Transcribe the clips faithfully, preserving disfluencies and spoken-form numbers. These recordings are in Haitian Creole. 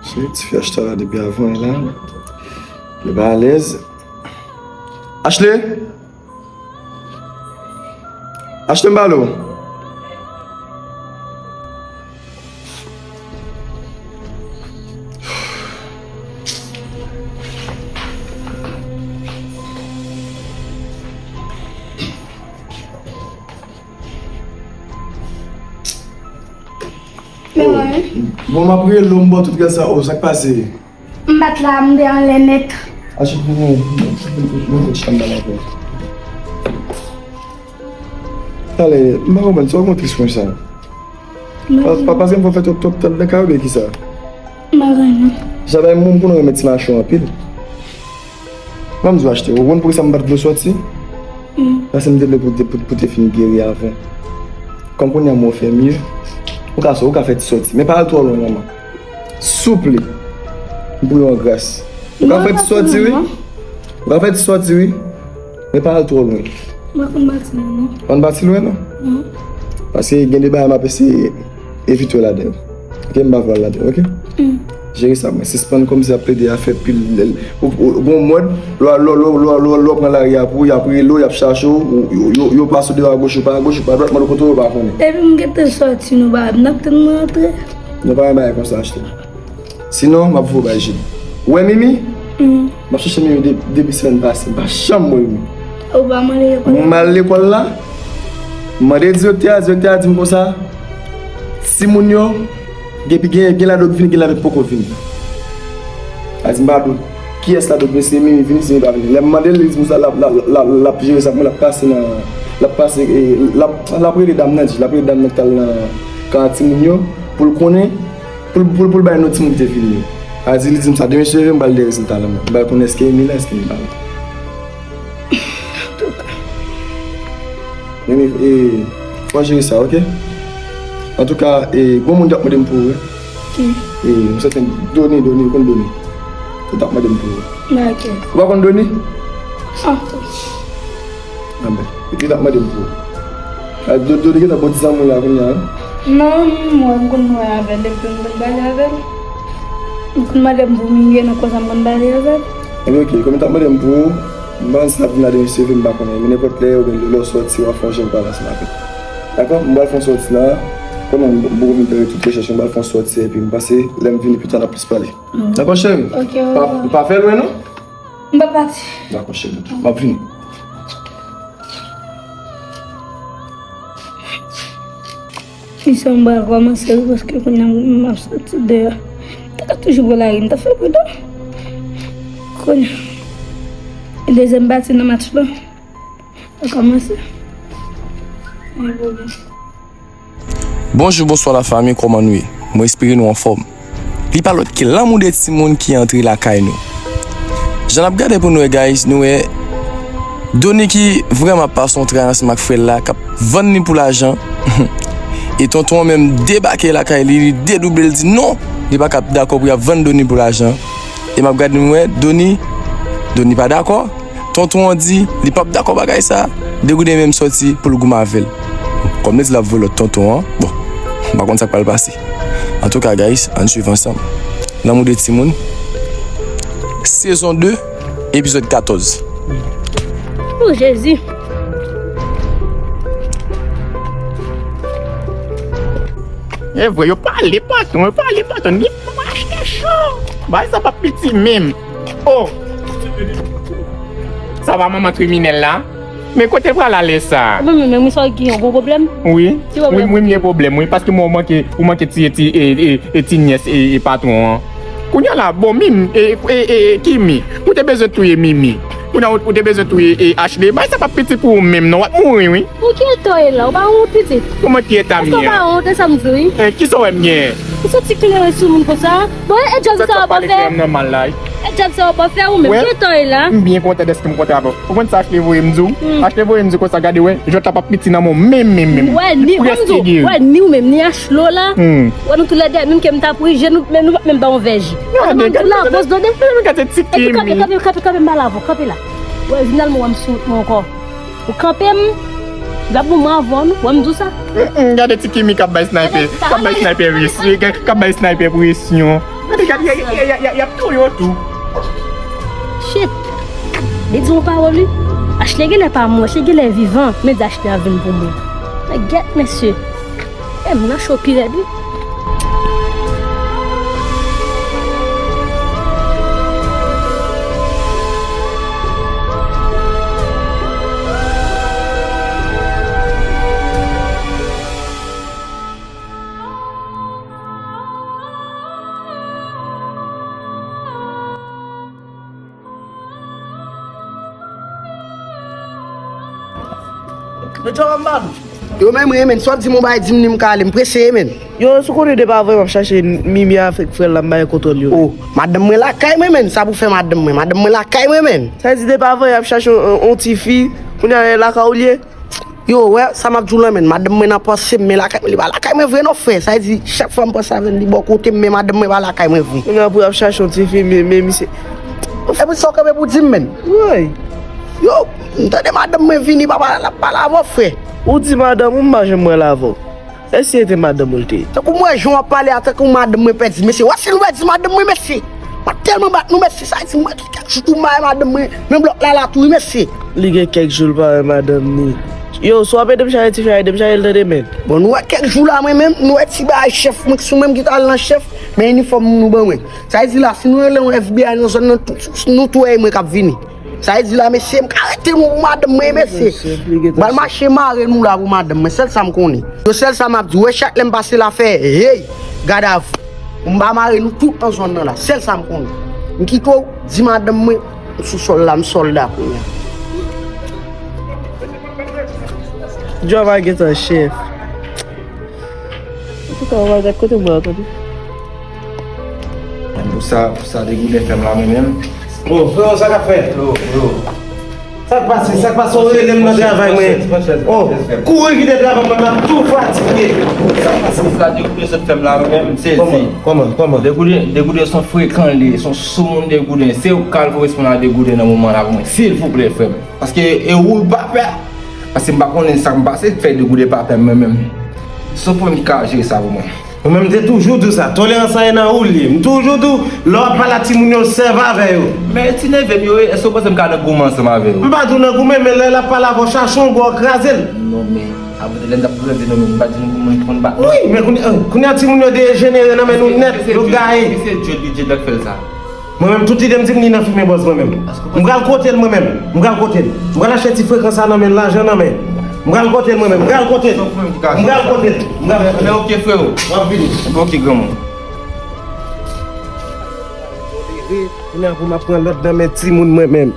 Se ti fi Ashley la depi avan la. Li pa alèz. Ashley! Ashley, m pale w. Bon, m ap rele w, m ba w tout rès sa, o, sa k pase? M pa t la, m te anlè nèt. Achik, vini, vini, vini, vini, vini, vini, vini, vini. Talè, m pa konprann, sa w gen tris konsa? Pa, pa, paske m fè twòp, twòp tan nan kay oubyen kisa? M pa konn non. Sa bay moun konnen renmen ti machon anpil. Ban m di w Ashley, ou konn poukisa m pa t vle w sòti? Paske m te vle pou, pou, pou te fin geri avan. Kòm kounye a mwen fè mye, ou ka, ou ka fè ti sòti. Men pa al twò lwen, manman. Souple. M priye w an gras. Ou ka fè ti sòti, wi. Ou ka fè ti sòti, wi. Men pa al twò lwen. Mwen konn pati lwen, non. Konn pati lwen, non? Non. Paske gen de bagay m ap eseye evite w ladan yo. Ok, m pa vle w al ladan yo, ok? Jere sa, mwen. Sispann kòmsi ap plede a fè pil. Ou, ou, ou gon mòd, lè, lè, lè w pran lari a pou, y ap rele w, y ap chache w, ou, yo, yo, yo pase w deyò agoch, ou pa agoch, ou pa dwat, mande w kote w, yo pa konnen. Depi m gentan sòti, nou pa, n ap tann mwen antre. Nou pa gen bagay konsa, Ashley. Sinon, m ap voye w bay Jide. Ou wè Mimi? M ap chache Mimi de-, depi semèn pase. M pa janm wè Mimi. Ou pa mande lekòl la? M al lekòl la. M mande direktè a, direktè a di m konsa, timoun yo, gen, gen, gen ladan yo k vini, gen ladan yo k poko vini. A di m pa dwe. Kiyès ladan yo k vini, si Mimi vini, si Mimi pa vini. Lè m mande l, li di m sa, l ap, l ap, l ap, l ap jere sa pou mwen, l ap pase nan, l ap pase, e, l ap, l ap rele dam nan, di, l ap rele dam nan k t al nan kay timoun yo, pou l konnen, pou l, pou l, pou l bay non timoun ki te vini yo. A di, li di m sa, demen se leve, m pral gen rezilta lan mwen. M pral konnen èske Mimi la, èske Mimi pa la. Men, men, e, fò w jere sa, ok? Antouka, e, gon moun t ap mande m pou ou, wi. Ki? E, m sèten Doni, Doni, ou konn Doni? Li t ap mande m pou ou. Ba, ok. Ou pa konn Doni? Ah. Anben, li t ap mande m pou ou. A, Do-, Doni gentan bon ti zanmi w la kounye a, wi. Non, m wè, m konn wè avè l, depi m konn pale avè l. M konn mande m pou m gen nan konsa m konn pale avè l. Ebyen, ok, kòm li t ap mande m pou ou, m panse l ap vin la demen, si se vre m pa konnen, men nenpòt lè, oubyen lè w sòti, w ap fè yon jèn pale ansanm avè l. Dakò? M pral fè yon sòti la, pandan m, m poko fin fè tout rechèch, m pral fè yon sòti, epi m panse, lè m vini pita, n ap plis pale. Dakò, cheri? Ok, pa, pa fè lwen, non? M pa pati. Dakò, cheri. M ap vini. Misyon m pral kòmanse wi, paske kounye a m ap soti deyò. M ta ka toujou pran lari, m ta fè pridan. Kounye a, dezyèm pati nan match lan. Sa kòmanse. Yon pwoblèm. Bonjou, bonswa lafanmi, kòman nou ye? Mwen espere nou anfòm. Li pa lòt ke lanmou de timoun ki antre lakay nou. Jan n ap gade pou nou wè, guys, nou wè Doni ki vrèman ap pase yon tray ansanm ak frè l la, k ap vann li pou lajan. E tonton an menm debake lakay li, li dedouble, li di non, li pa ka dakò pou y ap vann Doni pou lajan. E m ap gade, nou wè Doni, Doni pa dakò. Tonton an di li p ap dakò bagay sa, Degouden menm sòti pou l goumen avè l. Kòm li di l ap voye lòt tonton an, bon, m pa konn sa k pral pase. Antouka, guys, ann swiv ansanm. Lanmou de timoun, sezon de, epizòd katòz. O Jezi! E vre, yo pale patwon, yo pale patwon. Li pou achte cho. Bagay sa p ap piti menm. Oh! Sa pa manman kriminèl la? Men kote l pral ale sa? Bon, men, men, men, sa gen yon gwo pwoblèm? Wi. Ki pwoblèm? Wi, wi, m gen pwoblèm, wi, paske mwen, ou manke, ou manke tiye ti, e, e, e, ti nyès, e, e, patwon an. Kounye a la, bon, Mimi, e, e, e, e, Kimi, ou te bezwen touye Mimi. Kounye a, ou, ou te bezwen touye, e, Ashley. Bagay sa p ap piti pou ou menm, non, w ap mouri, wi. Ou ki eta w ye la? Ou pa wont pitit? Kòman ki eta m ye? Èske w pa wont de sa m di w, wi? E, kisa w wè m genyen? Ou soti klere sou moun konsa? Bon, e djab sa w ap fè? E djab sa w ap fè ou menm? Ki eta w ye la? M byen kontan dèske m kontre avè w. Ou konn sa Ashley voye m di w? Ashley voye m di w konsa, gade, wè, jwèt la p ap piti nan men w menm, menm, menm. Wè, ni, wè, ni ou menm, ni Ashley la. Wè, nou toulède, menm ke m t ap ri, je nou, men nou p ap menm ba yon vè ji. Gade, gade, gade, gade ti Kimi. Kanpe, kanpe, kanpe, kanpe, m pale avè w, kanpe la. Wè, finalman, w wè m sou wout mwen ankò. Ou kanpe m, l ap bon mwen avè w, non? Wè m di w sa? Mm, mm, gade ti Kimi k ap bay sniper, k ap bay sniper presyon, k ap bay sniper presyon. Gade, gade, y ap touye w tou. Shit. Li di yon pawòl, wi. Ashley genlè pa mò, Ashley genlè vivan, men di Ashley ap vin pou mwen. Men gèt, mesye. E m nan cho pi rèd, wi. Yo, men mwen, men, sa w di m, yon bagay, di m ni m ka ale, m prese, men. Yo, si w konnen depi avan, m ap chache Mimi avèk frè l la, m pa gen kontwòl yo. Oh, madanm mwen lakay mwen, men, sa pou fè madanm mwen, madanm mwen lakay mwen, men. Sa di depi avan, y ap chache yon, yon, yon ti fi, kounye a, lakay ou l ye. Yo, wè, sa m ap di w lan, men, madanm mwen nan panse m, men lakay mwen, li pa lakay mwen vre non, frè. Sa vle di, chak fwa m panse avè l, li bò kote m, men madanm mwen pa lakay mwen vre. Kounye a pou y ap chache yon ti fi, men, men misye. Epi sa w kanpe pou di m, men. Woy. Yo, m tande madanm mwen vini, papa, l ap pale avè w, frè. Ou di madanm ou, m pa janm wè l avè w. E si se te madanm ou l te ye? Tankou m wè jan w ap pale a, tankou madanm mwen pèdi, mesye. Wè si nou pèdi madanm mwen, mesye. M ap tèlman bat nou, mesye, sa vle di mwen ki kèk jou tou m pa wè madanm mwen nan blòk la, la tou, wi, mesye. Li gen kèk jou l pa wè madanm ni. Yo, si w ap ede m chache ti fi a, ede m chache l tande, men. Bon, nou wè kèk jou la, mwen menm, nou wè ti bagay chèf, mwen, se mwen menm ki t al nan chèf, men inifòm nou ban mwen. Sa vle di la, si nou rele yon F B I nan zòn nan, tou, nou tou wè e mwen k ap vini. Sa vle di la, mesye, m ka rete nou pou madanm mwen, mesye. M pral mache mare nou la pou madanm mwen, sèl sa m konnen. Yo, sèl sa m ap di, wè chak lè m pase la fè, hey, gad avè w. M pa mare nou tout nan zòn nan la, sèl sa m konnen. M kite w, di madanm mwen, m sou sòl la, m sòlda kounye a. Djòb a gentan chèf. Antouka, w a gad kote m pral, tande. Pou sa, pou sa degouden fè m la, mwen menm. Oh, freo, sa k ap fèt? Yo, yo. Sa k pase? Sa k pase? Ou rele m nan travay mwen. Oh, kouri kite travay mwen, m ap tou fatige. Sa k pase? Sa degouden sot fè m la, mwen menm, m sezi. Kòman? Kòman? Kòman? Degouden, degouden se yon frekan li ye, se yon soumoun degouden. Se ou k al koresponn a degouden nan moman la pou mwen, silvouplè, frè m. Paske e ou l pa pè. Paske m pa konnen sa k pase, k fè degouden pa pè mwen menm. Se ou ki ka jere sa pou mwen. Mwen menm, m te toujou di w sa. Tolerans la e nan ou l ye. M toujou di w, lè w ap pale a timoun yo, sèvi avè yo. Men ti neve m yo, èske w panse m ka nan goumen ansanm avè yo? M pa di w nan goumen, men lè l ap pale avè w, chache yon bò, kraze l. Non, men, avan lè n t ap grandi, non, men, m pa di nou pou moun konn bat. Wi, men kounye, kounye a timoun yo dejenere nan men nou nèt, yo gaye. Se Djed, wi, Djed la k fè l sa. Mwen menm, tout lide m di m li nan fimen bòz mwen menm. M pral kote l mwen menm. M pral kote l. M pral achte ti frekan sa nan men l, lajan nan men l. M pral kote l mwen menm. M pral kote l. M pral kote l. M pral kote l. Men ok, freo. W ap vini. Ok, granmoun. Tolere, kounye a pou m ap pran lòd nan men timoun mwen menm.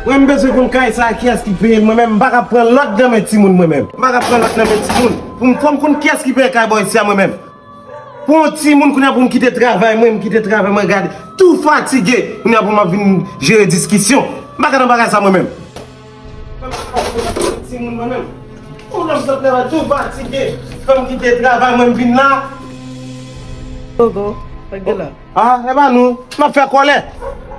Mwen, m bezwen konn kay sa a, kiyès ki peye l mwen menm. M pa ka pran lòd nan men timoun mwen menm. M pa ka pran lòd nan men timoun. Pou m, fò m konn kiyès ki peye kay bò isi a mwen menm. Pou yon timoun, kounye a pou m kite travay mwen, m kite travay mwen, gade, tou fatige, kounye a pou m ap vin jere diskisyon. M pa ka nan bagay sa mwen menm. Timoun mwen menm. Pou lè m sot travay, tou fatige, fè m kite travay mwen, m vin la. Tonton, sa k gen la? Ah, e pa nou, m ap fè kòlè.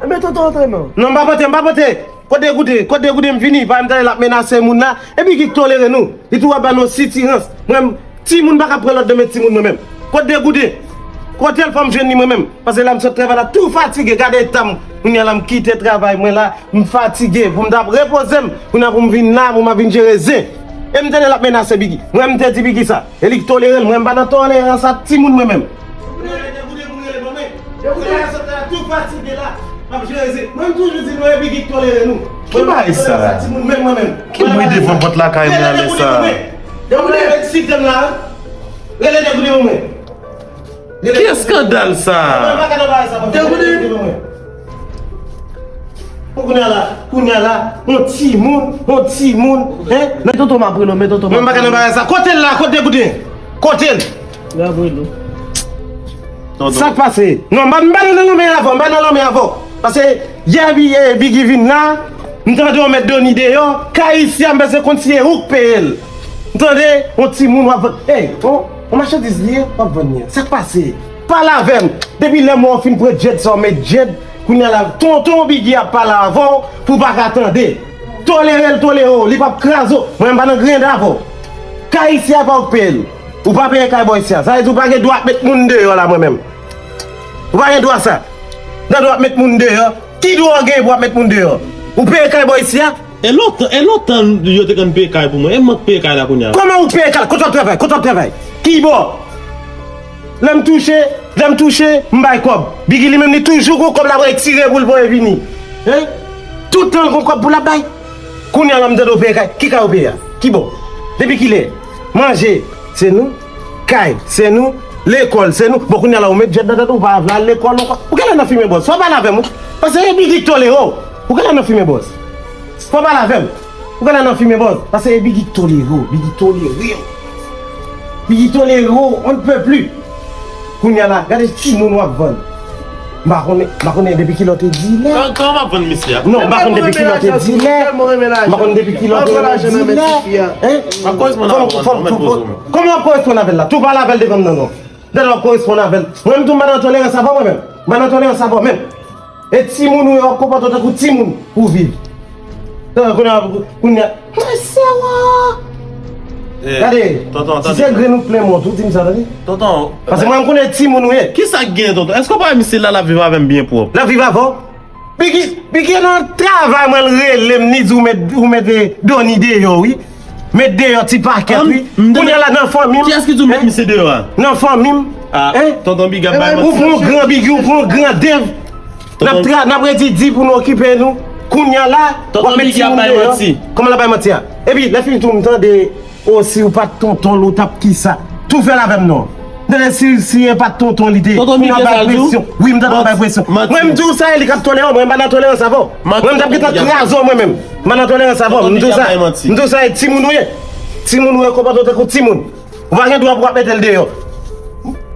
Ebyen, tonton, antre non. Non, m p ap antre, m p ap antre. Kote Degouden? Kote Degouden? M vini, pa m tande l ap menase moun la. Epi ki tolere nou. Li tou ap ba nou sitirans. Mwen, timoun pa ka pran lòd nan men timoun mwen menm. Kote Degouden? Kote l? Fò m jwenn li mwen menm. Paske la m sot travay la tou fatige. Gade eta m. Kounye a la m kite travay mwen la. M fatige. Pou m t ap repoze m. Kounye a pou m vin la, pou m ap vin jere zen. E m tande l ap menase Biggy. Mwen m te di Biggy sa. E li k tolere l. Mwen m pa nan tolerans ak timoun mwen menm. Degouden pou m rele non men. Degouden. Tou fatige la. M ap jere zen. Mwen m toujou di nou e Biggy k tolere nou. Ki bagay sa? Ki bri devan pòt lakay mwen an lè sa? Degouden, rele Degouden pou mwen. Ki eskandal sa? Degouden. Bon, kounye a la, kounye a la, yon timoun, yon timoun, hein? Men tonton m ap rele w, men tonton m ap rele w. Mwen m pa ka nan bagay sa. Kote l la? Kote Degouden? Kote l? Bravo, Elo. Tonton. Sa k pase? Non, m pa, m pa nan lanmè avè w, m pa nan lanmè avè w. Paske yè Bi-, eh, Biggy vin la, m tande w met Doni deyò, kay isi a m bezwen konn si e ou k peye l. M tande yon timoun w ap vann. Ey, yon, yon machandiz li ye, w ap vann li an. Sa k pase? Pale avè m. Depi lè m wè w fin pran djed sa w met djed, kounye a la, tonton Biggy ap pale avè w pou w pa ka tande. Tolere l, tolere w, li p ap kraze w. Mwen, m pa nan griyen avè w. Kay isi a pa ou k peye l. Ou pa peye kay bò isi a. Sa vle di ou pa gen dwa ap met moun deyò la, mwen menm. Ou pa gen dwa sa. Nan dwa ap met moun deyò. Ki dwa w gen pou ap met moun deyò? Ou peye kay bò isi a? E lontan, e lontan yo te konn peye kay pou mwen. E m k peye kay la kounye a. Kòman ou peye kay la? Kote w ap travay? Kote w ap travay? Ki bò? Lè m touche, lè m touche, m bay kòb. Biggie li menm li toujou gon kòb l ap retire pou l voye vini. Hein? Tout tan l gon kòb pou l ap bay. Kounye a la m tande w peye kay. Ki kay ou peye a? Ki bò? Depi kilè? Manje, se nou. Kay, se nou. Lekòl, se nou. Bon, kounye a la ou met djèt nan tèt ou, ou pa vle al lekòl ankò. Ou genlè nan fimen bòs. Fò w pale avè m wi. Paske e Biggie k tolere w. Ou genlè nan fimen bòs. Fò w pale avè m. Ou genlè nan fimen bòs. Paske e Biggie k tolere w. Biggie tolere w. Biggie tolere w, on ne peut plus. Kounye a la, gade timoun w ap vann. M pa konnen, m pa konnen depi kilè w te dilè. Kòman, kòman w ap vann misye a? Non, m pa konn depi kilè w te dilè. M pa konn depi kilè w te dilè. Hein? Fò, fò, fò, fò, kòman w ap koresponn avè l la? Tou pale avè l devan m nan non. Dèlè w ap koresponn avè l. Mwen menm tou m pa nan tolerans avè w mwen menm. M pa nan tolerans avè w menm. E timoun ou ye, w ap konpòte w tankou timoun pou w viv. Tande, kounye a, kounye a, mwen se wa. Gade, tonton, si se grenn ou plen mòt, ou di m sa, tande. Tonton. Paske mwen, m konnen timoun ou ye. Kisa k gen, tonton? Èske w pa wè misye la, l ap viv avè m byen pwòp? L ap viv avè w? Biggie, Biggie nan travay mwen, l rele m, li di ou met, ou mete Dony deyò, wi. Met deyò ti pakèt, wi. Kounye a la nan fanmi m. Kiyès ki di w met misye deyò a? Nan fanmi m. Ah, tonton Biggie ap bay manti. Ou pran gran Biggie, ou pran gran Dave. N ap tra-, n ap redi di pou nou okipe nou. Kounye a la, w ap met timoun deyò. Kòman l ap bay manti a? Epi, lè fini tou, m tande, o, si w pa t tonton l, ou t ap kisa? Tou fè l avè m non. M tande si, si e pa t tonton li te. Tonton Biggie sa l di w? Wi, m tande w ap bay presyon. Mwen, m di w sa, e li k ap tolere w, mwen, m pa nan tolerans avè w. Mwen, m t ap gentan kraze w, mwen menm. M pa nan tolerans avè w. M di w sa. M di w sa, e timoun ou ye. Timoun ou ye, konpòte w tankou timoun. Ou pa gen dwa pou w ap mete l deyò.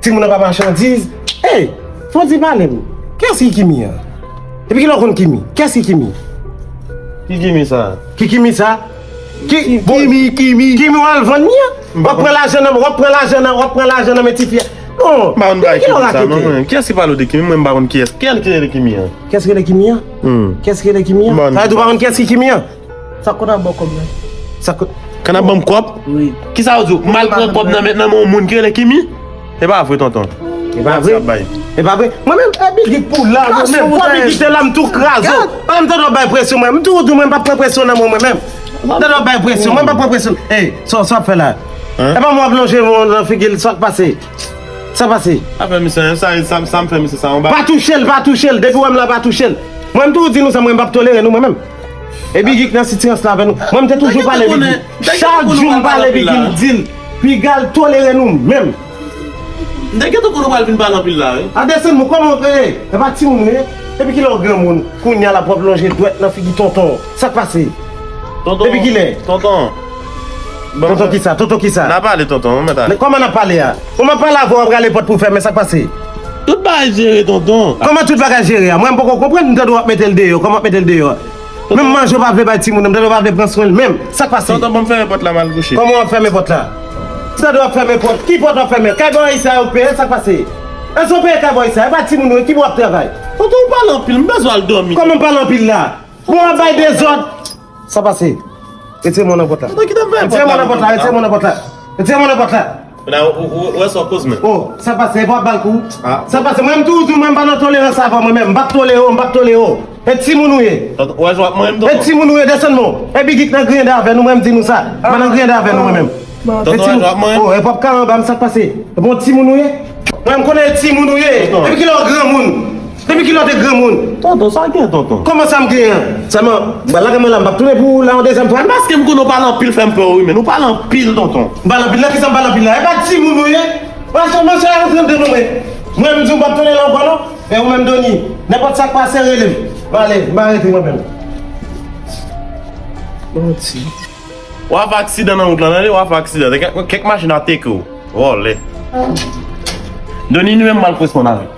Timoun nan pa machandiz. Ey, fò w di pale m. Kiyès ki Kimi an? Depi kilè w konn Kimi? Kiyès ki Kimi? Ki Kimi sa? Ki Kimi sa? Ki, bon, Kimi, Kimi. Kimi w al vann li an? W ap pran lajan nan, w ap pran lajan nan, w ap pran lajan nan men tifi a. Non. M pa konn bagay Kimi sa, non, mwen. Kiyès ki pale w de Kimi? Mwen, m pa konn kiyès. Kiyès ki rele Kimi an? Kiyès ki rele Kimi an? Hmm. Kiyès ki rele Kimi an? Sa vle di w pa konn kiyès ki Kimi an? Sa k konn ap ba w kòb la? Sa k konn ap ban m kòb? Wi. Kisa w di w? M al pran kòb nan men, nan men yon moun ki rele Kimi? E pa vre, tonton. E pa vre? E pa vre? Mwen menm, e Biggie k pou la, mwen menm. Fò Biggie te la, m tou kraze w. An, m tande w ap bay presyon mwen. M tou di w mwen m p ap pran presyon nan men w, mwen menm. M tande w ap bay presyon, mwen m p ap pran presyon. Ey, sa, sa w ap fè la? E pa mwen w ap lonje men w nan figi l, sa k pase? Sa pase? Sa fè misye, sa, sa, sa m fè misye sa anba. Pa touche l, pa touche l. Depi w wè m la, pa touche l. Mwen, m toujou di nou sa, mwen, m p ap tolere nou, mwen menm. E Biggie k nan sitirans la avè nou. Mwen, m te toujou pale Biggie. Chak jou m pale Biggie, m di l, piga l tolere nou menm. M te gentan konn ou pral vin pale anpil la, wi. A desann mwen, kòman, e, e pa timoun, wi. Depi kilè w granmoun, kounye a la, w ap lonje dwèt nan figi tonton w. Sa k pase? Tonton, depi kilè? Tonton. Tonton kisa? Tonton kisa? N a pale, tonton, mwen mèt ale. Men kòman n ap pale a? Kòman pale avè w, w ap rale pòt pou w fèmen, sa k pase? Tout bagay jere, tonton. Kòman tout bagay jere a? Mwen, m poko konprann, m tande w ap mete l deyò. Kòman w ap mete l deyò a? Menm manje w pa vle bay timoun nan, m tande w pa vle pran swen l menm. Sa k pase? Tonton, ban m fèmen pòt la, m al kouche. Kòman w ap fèmen pòt la? M tande w ap fèmen pòt. Ki pòt w ap fèmen? Kay bò ayisyen yo k peye, sa k pase? Èske w peye kay bò ayisyen? E pa timoun ou ye, ki bò w ap travay? Tonton, ou pale anpil, m bezwen al dòmi. Kòman m pale anpil la? Bon, w ap bay dezòd. Sa pase? Retire men w nan pòt la. Tonton, kite m fè pòt la. Retire men w nan pòt la, retire men w nan pòt la. Retire men w nan pòt la. Ou, ou, ou, ou wè sa w koz menm. Oh, sa pase, e pa w ap ba l kou. Sa pase, mwen, m toujou di w, mwen, m pa nan tolerans avè w, mwen menm, m p ap tolere w, m p ap tolere w. E timoun ou ye. Tonton, ou wè jan w ap manyen m, tonton? E timoun ou ye, desann men w. E Biggie k nan griyande avè nou, mwen, m di nou sa. Mwen nan griyande avè nou, mwen menm. Tonton, ou wè jan w ap manyen m? Oh, e p ap ka anba m, sa k pase? E bon timoun ou ye? Mwen, m konnen e timoun ou ye. Depi kilè w granmoun? Depi kilè w te granmoun? Tonton, sa w gen, tonton? Kòman sa m genyen an? Sèlman, ba lage mwen la, m p ap tounen pou ou la yon dezyèm fwa. Paske m konnen w pale anpil, fè m pè w, wi, men ou pale anpil, tonton. M pale anpil la, kisa m pale anpil la? E pa timoun ou ye? Mwen, mwen, mwen, mwen, mwen, mwen, mwen, mwen, mwen di w m p ap tounen la ankò, non? E ou menm, Doni, nenpòt sa k pase, rele m. Mwen ale, m pa rete mwen menm. Manti. W a fè aksidan nan wout lan, tande, w a fè aksidan. Kèk, kèk machin a teke w. Vòlè. Doni, nou menm m al koresponn avè l.